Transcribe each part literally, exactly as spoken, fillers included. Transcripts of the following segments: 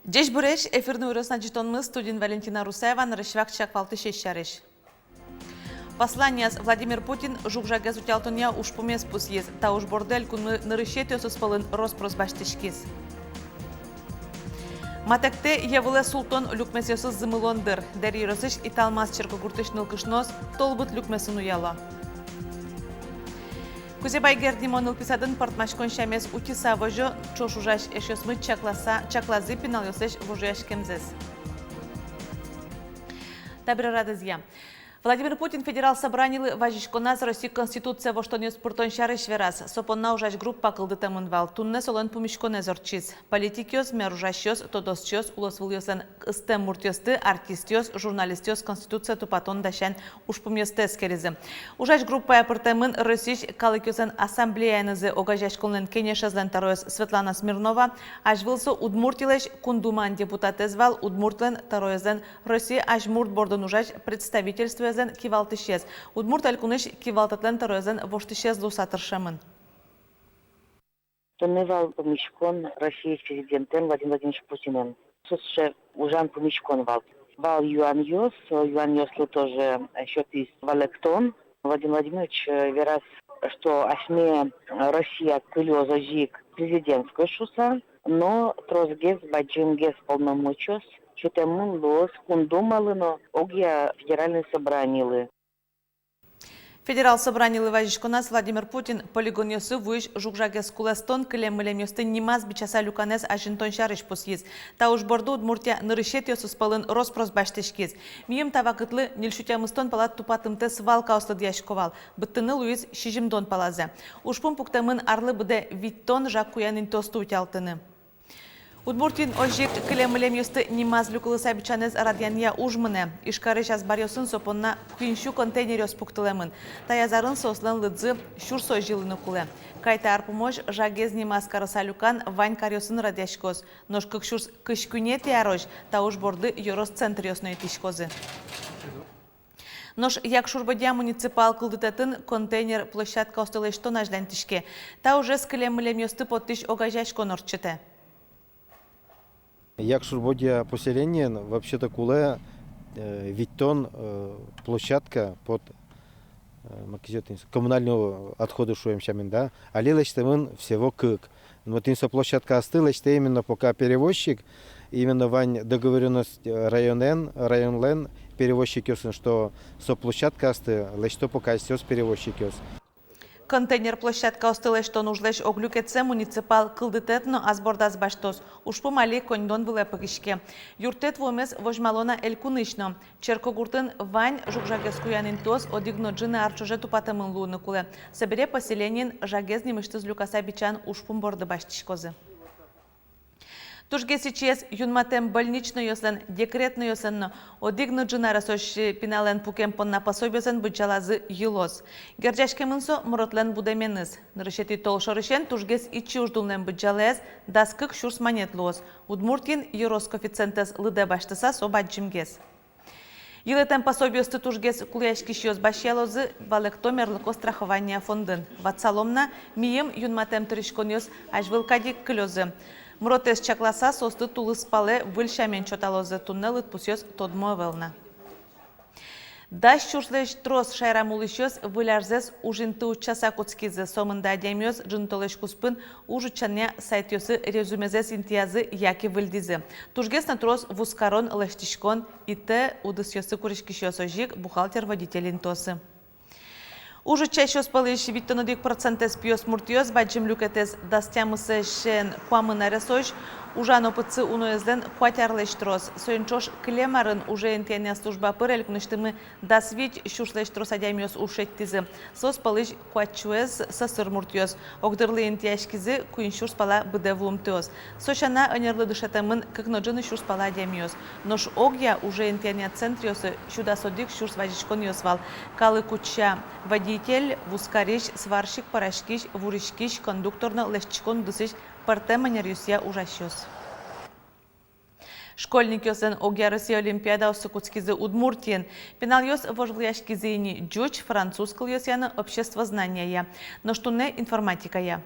Ӟечбуресь! Эфирын «Иворъёс» адӟытонмы, студиын Валентина Русаева. Нырысь вакчияк валтӥсез сярысь. Посланиез Владимир Путин жуг-жагез утялтонъя ужпумез пусйиз. Та уж борды элькунмы нырысетӥосыз пӧлын рос-прос басьтӥськиз. Матэктэ йӧ вылэ султон люкмесъёсыз зымылон дыр. Дэри ёросысь Италмас черкогуртысь нылкышноос толбыт люкмесын уяло. Кузебай Герд нимо нылпи садын пӧртмаськон сямез утиса возё. Ӵош ужась эшъёсмы чакласа, чаклазы пиналъёслэсь вожъяськемзэс. Табере радызъя. Владимир Путин Федерал Собранилы вазиськоназ Россия Конституцие воштонъёс пыртон сярысь вераз. Со понна ужась группа кылдытэмын вал. Туннэ солэн пумиськонэз ортчиз. Политикъёс, мер ужасьёс, тодосчиос, улосвылъёслэн ыстэм муртъёсты, артистъёс, журналистъёс Конституцие тупатон дасян ужпумъёсты эскеризы. Ужась группае пыртэмын Россиысь Калыкъёслэн Ассамблеяенызы огазеяськонлэн кенешезлэн тӧроез Светлана Смирнова, азьвыл со Удмуртилэсь Кун Думаын депутатэз вал, Удмуртлэн тӧроезлэн Россия азьмурт бордын ужась представительствоезлэн кивалтӥсез, Удмурт Элькунысь кивалтэтлэн тӧроезлэн воштӥсез луыса тыршемын. Туннэ вал пумиськон Россиысь президентэн Владимир Владимирович Путинэн. Со сыӵе ужан пумиськон вал. Вал юанъёс, юанъёслы тоже сётӥз валэктон. Владимир Владимирович, э, вераз, что асьме Россия кылёз озьы ик президентской шуыса, но тросгес, бадӟымгес полномочиос сётэмын луоз Кун Думалы но огъя Федеральной Собранилы. Федерал Собранилы вазиськоназ Владимир Путин полигонъёсы вуись жуг-жагез кулэстон, кылем-мылемъёсты нимаз бичаса люканэз азинтон сярысь пусйиз. Та уж борды Удмуртия нырысетӥосыз пӧлын рос-прос басьтӥськиз. Мийым та вакытлы ньыль сю тямыстон пала тупатымтэ свалкаос лыдъясько вал. Быдтыны луиз сизьымдон палазэ. Ужпум пуктэмын арлы быдэ витьтон жаг куян интыосты утялтыны. Удмуртиын озьы ик кылем-мылемъёсты нимаз люкылыса бичанэз радъянъя уж мынэ. Ижкарысь азбаръёсын со понна куинь сю контейнеръёс пуктылэмын. Таяз арын соослэн лыдзы сюрс озьы луыны кулэ. Кайта ар пумозь жагез нимаз карыса люкан вань каръёсын радъяськоз. Нош кык сюрс кызь куинетӥ арозь та уж борды ёрос центръёс но итӥськозы. Нош Якшур-Бӧдья муниципал кылдытэтын контейнер площадкаосты лэсьтон азьланьтӥське. Та ужез кылем-мылемъёсты поттӥсь огазеяськон ортчытэ. Якшур-Бӧдья поселениын вообще-то кулэ, э, витьтон, э, площадка под, э, ма кызьы отын, коммунальные отходы шуэм сямен, да. Али лэсьтэмын всего кык. Но вот тӥни со площадкаосты лэсьтэ именно пока перевозчик, именно вань договорённость, э, районэн, районлэн перевозчикъёсын, что со площадкаосты лэсьто пока асьсэос перевозчикъёс. Контейнер площадкаосты лэсьтон ужлэсь ог люкетсэ муниципал кылдытэт но ас бордаз басьтоз. Ужпум али коньдон вылэ пыкиське. Юрттэт вуэмез возьмало на элькунысь но. Черкогуртын вань жуг-жагез куян интыос одӥг но ӝыны ар ӵоже тупатэмын луыны кулэ. Собере поселениын жагез нимысьтыз люкаса бичан ужпум борды басьтӥськозы. Тужгес ичиез юнматэм больничнойёслэн, декретнойёслэн но одӥг но ӝыны аресозь пиналэн пукем понна пособиослэн быдӟалазы йылоз. Герӟаськемын со мротлэн будэменыз. Нырысетӥ толшорысен тужгес ичи уждунлэн быдӟалаез дас кык сюрс манет луоз. Удмуртиын ёрос коэффициентэз лыдэ басьтыса со бадӟымгес. Йылэтэм пособиосты тужгес кулэяськисьёс басьялозы, валэкто мерлыко страхования фондын. Ватсалом на, мийым юнматэм тыриськонъёс азьвыл кадь ик кылёзы. Мротэз чакласа, соосты тулыс палэ выль сямен чоталозы, туннэ лыдпусъёс тодмо ӧвӧл на. Дас сюрслэсь трос шаерамы улӥсьёс выль арзэс уж инты утчаса кутскизы. Сомында адямиос ӝыны толэзь куспын уж утчанъя сайтъёсы резюмезэс интыязы яке выльдӥзы. Тужгес но трос вузкарон, лэсьтӥськон, ИТ удысъёсы куриськисьёс, озьы ик бухгалтер-водитель интыосы. Уж утчасьёс пӧлысь витьтон одӥг процентэз пиосмуртъёс, бадӟым люкетэз дас тямысэзен куамын аресозь. Ужан опытсы уноезлэн куать арлэсь трос. Соин ӵош кылем арын уже интыянъя служба пыр элькунысьтымы дас вить сюрслэсь трос адямиос уж шедьтӥзы. Соос пӧлысь куать сюэз сӧсыр муртъёс. Огдырлы интыяськизы куинь сюрс пала быдэ вуымтэос. Со сяна, ӧнерлы дышетэмын кык но ӝыны сюрс пала адямиос. Нош огъя уже интыянъя центръёсы сю дас одӥг сюрс вазиськонъёс вал. Калык утча: водитель, вузкарись, сварщик, пӧраськись, вуриськись, кондуктор но лэсьтӥськон удысысь пӧртэм ӧнеръёсъя ужасьёс. Школьникъёслэн огъя Россия олимпиадаоссы кутскизы Удмуртиын. Пиналъёс вожвылъяськизы ини ӟуч, француз кылъёсъя но обществознаниея, нош туннэ информатикая.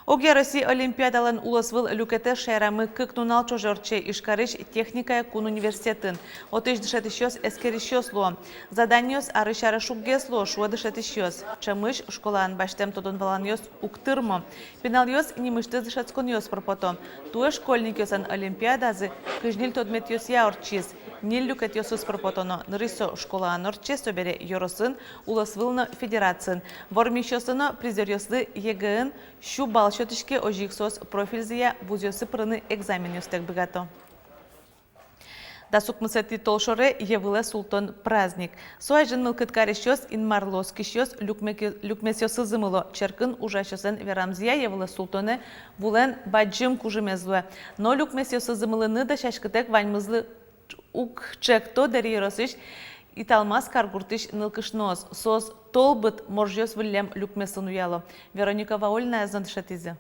Огъя Россия олимпиадалэн улосвыл люкетэз шаерамы кык нунал ӵоже ортче Ижкарысь техникая кун университетын. Отысь дышетӥсьёс эскерисьёс луо. Заданиос арысь аре шуггес луо, шуо дышетӥсьёс. Ӵемысь школаын басьтэм тодон-валанъёс уг тырмо. Пиналъёс нимысьтыз дышетсконъёс пыр пото. Туэ школьникъёслэн олимпиадазы кызь ньыль тодметъёсъя ортчиз. Ньыль люкетъёсыз пыр пото но: нырысь со школаын ортче, собере ёросын, улосвыл но федерациын. Вормисьёслы но призёръёслы ЕГЭ-ын сю балл сётӥське, озьы ик соос профильзыя вузъёсы пырыны экзаменъёстэк быгато. Дас укмысэтӥ толшоре Йӧ вылэ султон праздник. Со азьын мылкыд карисьёс, инмарлы оскисьёс люкме-, люкмесъёсызы мыло. Черкын ужасьёслэн верамзыя, Йӧ вылэ султонэ вулэн бадӟым кужымез луэ. Но люкмесъёсызы мылыны дасяськытэк ваньмызлы уг чекто Дэри ёросысь Италмас каргуртысь нылкышноос. Соос тол быт моржъёс выллем люкмесын уяло. Вероника Ваулина ӧз но дышетӥзы.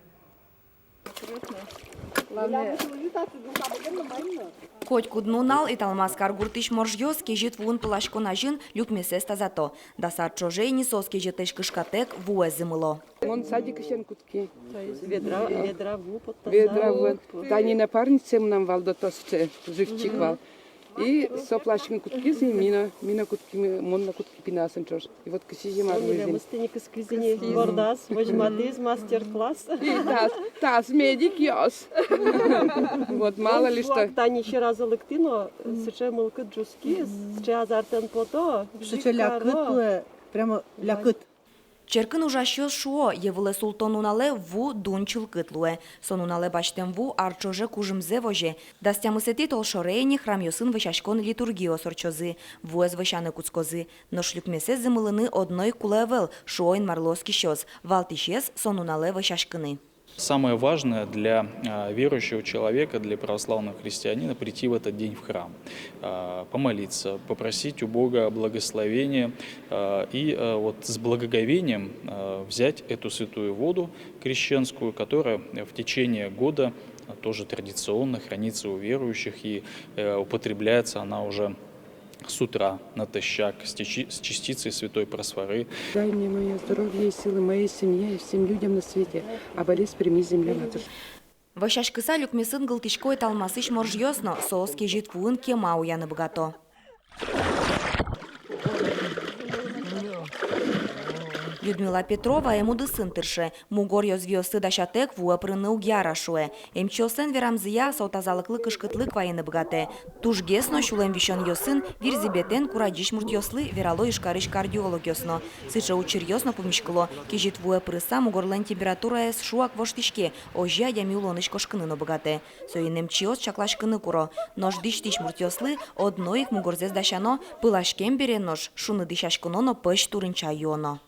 Котькуд нунал Италмас каргуртысь моржъёс кезьыт вуын пыласькон азьын люкмесэз тазато. Дас ар ӵоже ини соос кезьытэсь кышкатэк вуэзы мыло. Мон садикысен кутски. Ведра, ведра ву поттаса. Ведра ву. Тани напарница мынам вал, дотосче, живчик вал. И со пыласькыны кутскиз, и ми но, ми но кутскимы, мон но кутски пиналъёсын ӵош. И вот кызьы ик мар луиз ини. Милемыз тӥни кыскиз ини, бордаз возьматӥз мастер-класс. И тас, тас медикъёс. Вот, мало ли что. Тани сьӧразы лыктӥ но, сыӵе мылкыд ӝутскиз, сыӵе азартэн пото, сыӵе лякыт луэ, прямо лякыт. Черкын ужасьёс шуо, Йӧ вылэ султон нуналэ ву дун чылкыт луэ. Со нуналэ басьтэм ву ар ӵоже кужымзэ возе. Дас тямысэтӥ толшоре ини храмъёсын вӧсяськон литургиос ортчозы, вуэз вӧсяны кутскозы. Нош люкмесэз зымылыны одно ик кулэ ӧвӧл, шуо инмарлы оскисьёс, валтӥсез со нуналэ вӧсяськыны. Самое важное для, а, верующего человека, для православного христианина — прийти в этот день в храм, а, помолиться, попросить у Бога благословения, а, и, а, вот с благоговением, а, взять эту святую воду крещенскую, которая в течение года, а, тоже традиционно хранится у верующих, и, э, употребляется она уже с утра натощак с течи-, с частицей святой просфоры. Дай мне моё здоровье и силы моей семье и всем людям на свете, а болезнь прими, земля матушка. Вӧсяськыса люкмесын гылтӥсько Италмасысь моржъёс но, соос кезьыт вуын кема уяны быгато. Людмила Петрова эм удысын тырше. Мугор ёзвиосты дасятэк вуэ пырыны уг яра, шуэ. Эмчиослэн верамзыя, со тазалыклы кышкытлык вайыны быгатэ. Тужгес но сюлэм висёнъёсын, вирзӥбетэн курадӟись муртъёслы, верало Ижкарысь кардиологъёс но. Сыӵе учыръёс но пумиськыло. Кезьыт вуэ пырыса мугорлэн температураез шуак воштӥське, озьы адями улонысь кошкыны но быгатэ. Соин эмчиос чакласькыны куро. Нош дӥсьтӥсь муртъёслы одно ик мугорзэс дасяно, пыласькем бере нош шуныт дӥсяськоно но пӧсь турынча юоно.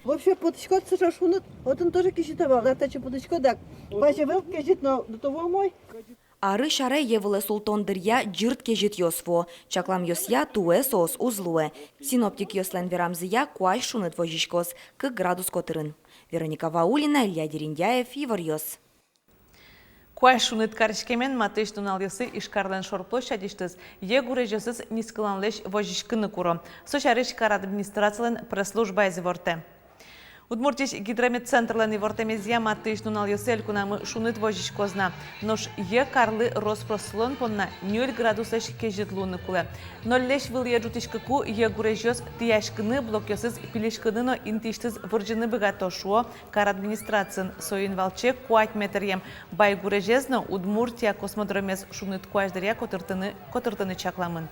Вообще потӥськод сыӵе шуныт, отын тоже кезьыт ӧвӧл, да, татчы потӥськод, да, пазь ӧвӧл, кезьыт но, до того умой. Арысь аре Йӧ вылэ султон дыръя ӟырт кезьытъёс вуо. Чакламъёсъя, туэ соос уз луэ. Синоптикъёслэн верамзыя, куазь шуныт возиськоз кык градус котырын. Вероника Ваулина, Илья Дерендяев, «Иворъёс». Куазь шуныт кариськемен матысь нуналъёсы Ижкарлэн шор площадьысьтыз йӧ гурезьёсыз нискыланлэсь возиськыны куро. Со сярысь кар администрацилэн пресс-службаез ивортэ. Удмуртиысь гидрометцентрлэн ивортэмезъя, матысь нуналъёсы элькунамы шуныт возиськоз на. Нош йӧ карлы рос-прос сылон понна ньыль градуслэсь кезьыт луыны кулэ. Нольлэсь вылӥе ӝутӥськыку йӧ гурезьёс тӥяськыны, блокъёсыз пилиськыны но интыысьтыз вырӟыны быгато, шуо кар администрациын. Соин валче куать метръем Байгурезез но Удмуртия космодромез шуныт куазь дыръя котыртыны, котыртыны чакламын.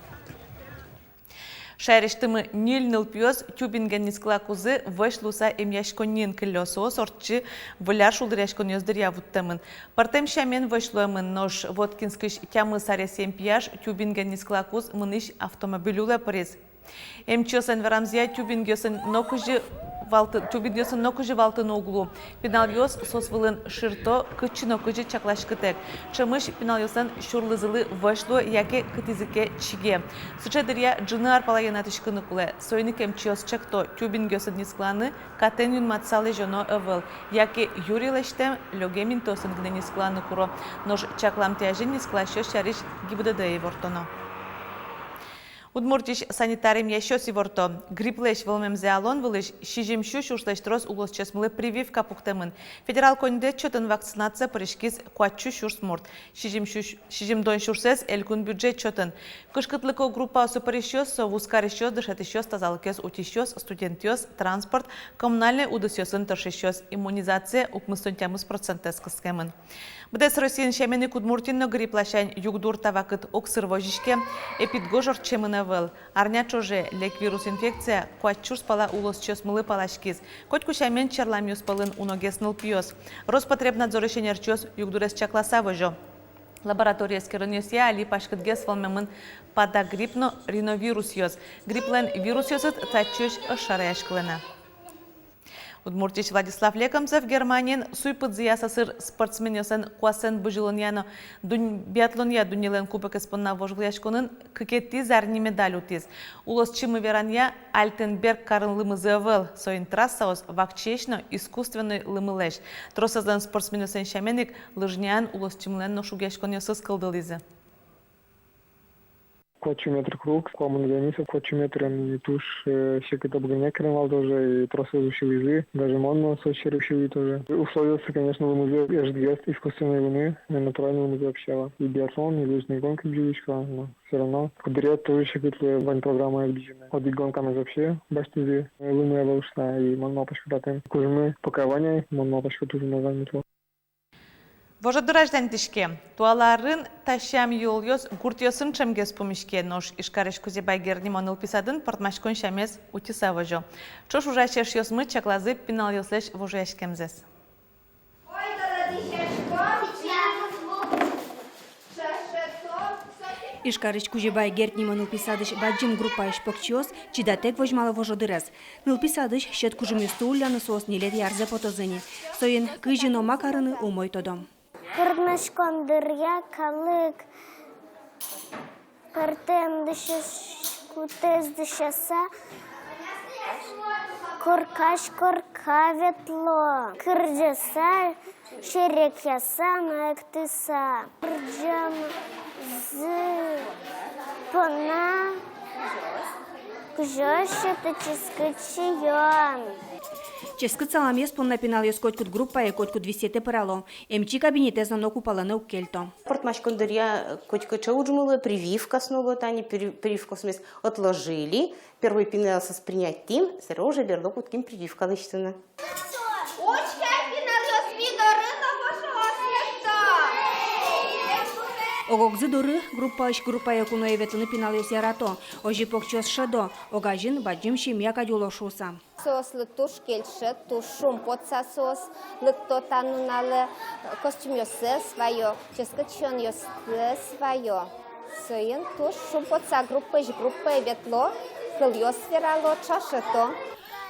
Шаерысьтымы ньыль нылпиос тюбинген нискылакузы вӧсь луыса эмъяськонниын кыллё. Соос ортчы выль ар шулдыръяськонъёс дыръя вуттэмын. Пӧртэм сямен вӧсь луэмын, нош Воткинскысь тямыс аресъем пияш тюбинген нискылакуз мынӥсь автомобиль улэ пыриз. Эмчиослэн верамзыя, тюбингъёсын нокызьы валты-, тюбингъёсын нокызьы валтыны уг лу. Пиналъёс соос вылын ширто, кытчы но кызьы чакласькытэк. Ӵемысь пиналъёслэн сюрлызылы вӧсь луэ яке кытӥзы ке чиге. Сыӵе дыръя ӝыны ар пала йӧнатӥськыны кулэ. Соин ик эмчиос чекто: тюбингъёсын нискыланы катэн юнматыса лэзёно ӧвӧл, яке юри лэсьтэм, лёгем интыосын гинэ нискыланы куро. Нош чакламтэ азьын нискыласьёс сярысь ГИБДД-е ивортоно. Удмуртиысь санитар эмъясьёс иворто: грипплэсь вӧлмемзэ алон вылысь сизьым сю сюрслэсь трос улосчиосмылы прививка пуктэмын. Федерал коньдэт чотын вакцинацие пыриськиз куать сю сюрс мурт. Сизьым сю-, сизьымдон сюрсэз элькун бюджет чотын. Кышкытлыко группаосы пырисьёс — со вузкарисьёс, дышетӥсьёс, тазалыкез утисьёс, студентъёс, транспорт, коммунальной удысъёсын тыршисьёс. Иммунизация укмыстон тямыс процентэз кыскемын. Быдэс Россиын сямен ик Удмуртиын но грипп ласянь югдур та вакытэ огсыр возиське. Эпидгож ортчемын ӧвӧл. Арня ӵоже лек вирус инфекция куать сюрс пала улосчиосмылы паласькиз. Котьку сямен черламъёс пӧлын уногес нылпиос. Роспотребнадзорысь ӧнерчиос югдурез чакласа возё. Лаборатория эскеронъёсъя али паськытгес вӧлмемын подагрипп но риновирусъёс. Грипплэн вирусъёсыз татчыозь ӧз шараяськылэ на. Удмуртиысь Владислав Лекомцев Германиын суй пыдзыя сӧсыр спортсменъёслэн куасэн бызьылонъя но дунь-, биатлонъя дуннелэн кубокез понна вожвылъяськонын кыкетӥ зарни медаль утӥз. Улосчимы веранъя, Альтенберг карын лымызы ӧвӧл, соин трассаос вакчиесь но искусственной лымылэсь. Тросэзлэн спортсменъёслэн сямен ик, лыжняын улосчимылэн но шугъяськонъёсыз кылдылӥзы. Куать сю метр круг, куамын граница, куать сю метрын, и туж, э, секыт обгоняй карем вал тоже, и тросэз усилӥзы, даже мон но со сьӧры усилӥ тоже. Условиосы, конечно, лымызы ӧжытгес, искусственной лымы, э, натуральной лымызы вообще ӧвӧл. И биатлон, и лыжный гонка бызьылӥсько, но всё равно куддыръя тоже секыт луэ, вань программаез бызьыны. Одӥг гонкамес вообще басьтӥзы, э, лымы ӧвӧл шуса, и мон малпасько, татын кужымы пока вань ай, мон малпасько, туж умой вань мытло. Вожодыр азьланьтӥське. Туала арын та сям-йылолъёс гуртъёсын ӵемгес пумиське, нош Ижкарысь Кузебай Герд нимо нылпи садын пӧртмаськон сямез утьыса возё. Ӵош ужась эшъёсмы чаклазы пиналъёслэсь вожъяськемзэс. Ижкарысь Кузебай Герд нимо нылпи садысь бадӟым группаысь покчиос чидатэк возьмало вожодырез. Нылпи садысь сьӧд кужымъёсты улляны соос ньылетӥ арзэ потозы ни. Соин кызьы но ма карыны умой тодо. Пӧртмаськон дыръя калык пӧртэм дӥсьёс, кутэс дӥсяса, коркась корка ветло, кырӟаса, серекъяса но эктыса. Кырӟамзы понна кузёос сёто ческыт сиён. Ческыт саламъёс понна пиналъёс котькуд группае, котькуд висъетэ пырало. Эмчи кабинетэз но ноку палэнэ уг кельто. Пӧртмаськон дыръя котькыӵе уж мылы, прививкаос но луо, тани при-, прививкаосмес отложили, первой пиналъёсыз принять карим, сэре уже берло кутским прививка лэсьтыны. Учке, пиналъёс ми доры но вожоос лыкто. Ог-огзы доры, группаысь группае куное ветлыны пиналъёс ярато, озьы покчиос шӧдо, огазьын бадӟым семья кадь уло шуыса. Соослы туж кельше, туж шумпотыса соос лыкто та нуналэ, костюмъёссэс ваё, ческыт сиёнъёссэс ваё. Соин туж шумпотыса группаысь группае ветло, кылъёс верало, ӵошато.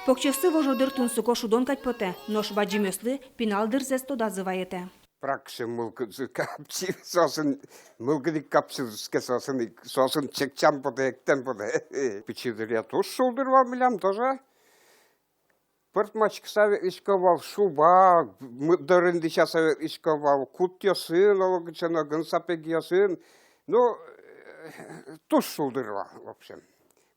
Покчиосты вожодыр тунсыко шудон кадь потэ, нош бадӟымъёслы пинал дырзэс тодазы вайытэ. Праксьым мылкыдзы капчи, соосын мылкыд ик капчиз ке, соосын ик, соосын чекчам потэ, эктэм потэ. Пичи дыръя туж шулдыр вал милям тоже. Пӧртмаськыса ветлӥськом вал, шуба, мы-, дорын дӥсяса ветлӥськом вал, кутъёсын, оло кыӵе но гын сапегъёсын. Ну, туж шулдыр вал, в общем.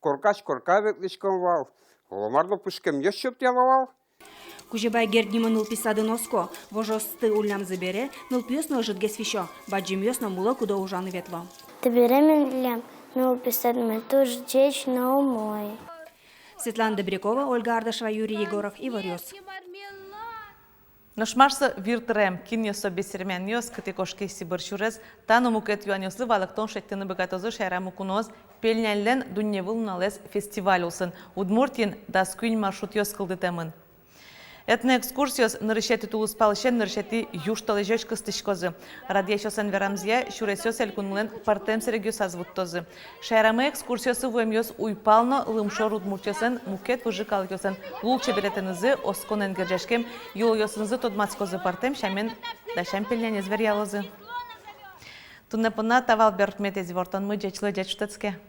Коркась корка ветлӥськом вал, оло мар но пушкемъёс сётъяло вал. Кузебай Герд нимо нылпи садын оско, вожоосты уллямзы бере, нылпиос но ӧжытгес висё, бадӟымъёс но мыло-кыдо ужаны ветло. Табере милям нылпи садмы туж ӟеч но умой. Светлана Добрякова, Ольга Ардашева, Юрий Егоров, Иворъёс. Нош мар со виртырем, кинъёс со бесермянъёс, кытӥ кошке сибыр сюрес, та но мукет юанъёслы валэктон шедьтыны быгатозы шаерамы куноос «Пельняньлэн дунневыл нуналэз» фестиваль улсын. Удмуртиын дас куинь маршрутъёс кылдытэмын. Этноэкскурсиос нырысетӥ тулыспалысен нырысетӥ южтолэзёзь кыстӥськозы. Радъясьёслэн верамзыя, сюресъёс элькунлэн пӧртэм сэрегъёсаз вуттозы. Шаерамы экскурсиосы вуэмъёс уйпал но лымшор удмуртъёслэн мукет выжы калыкъёслэн лулчеберетэнызы, осконэн герӟаськем йылолъёсынызы тодматскозы, пӧртэм сямен дасям пельнянез веръялозы. Туннэ понна та вал берпуметӥез ивортонмы. Ӟеч луэ, ӟеч шутэтске.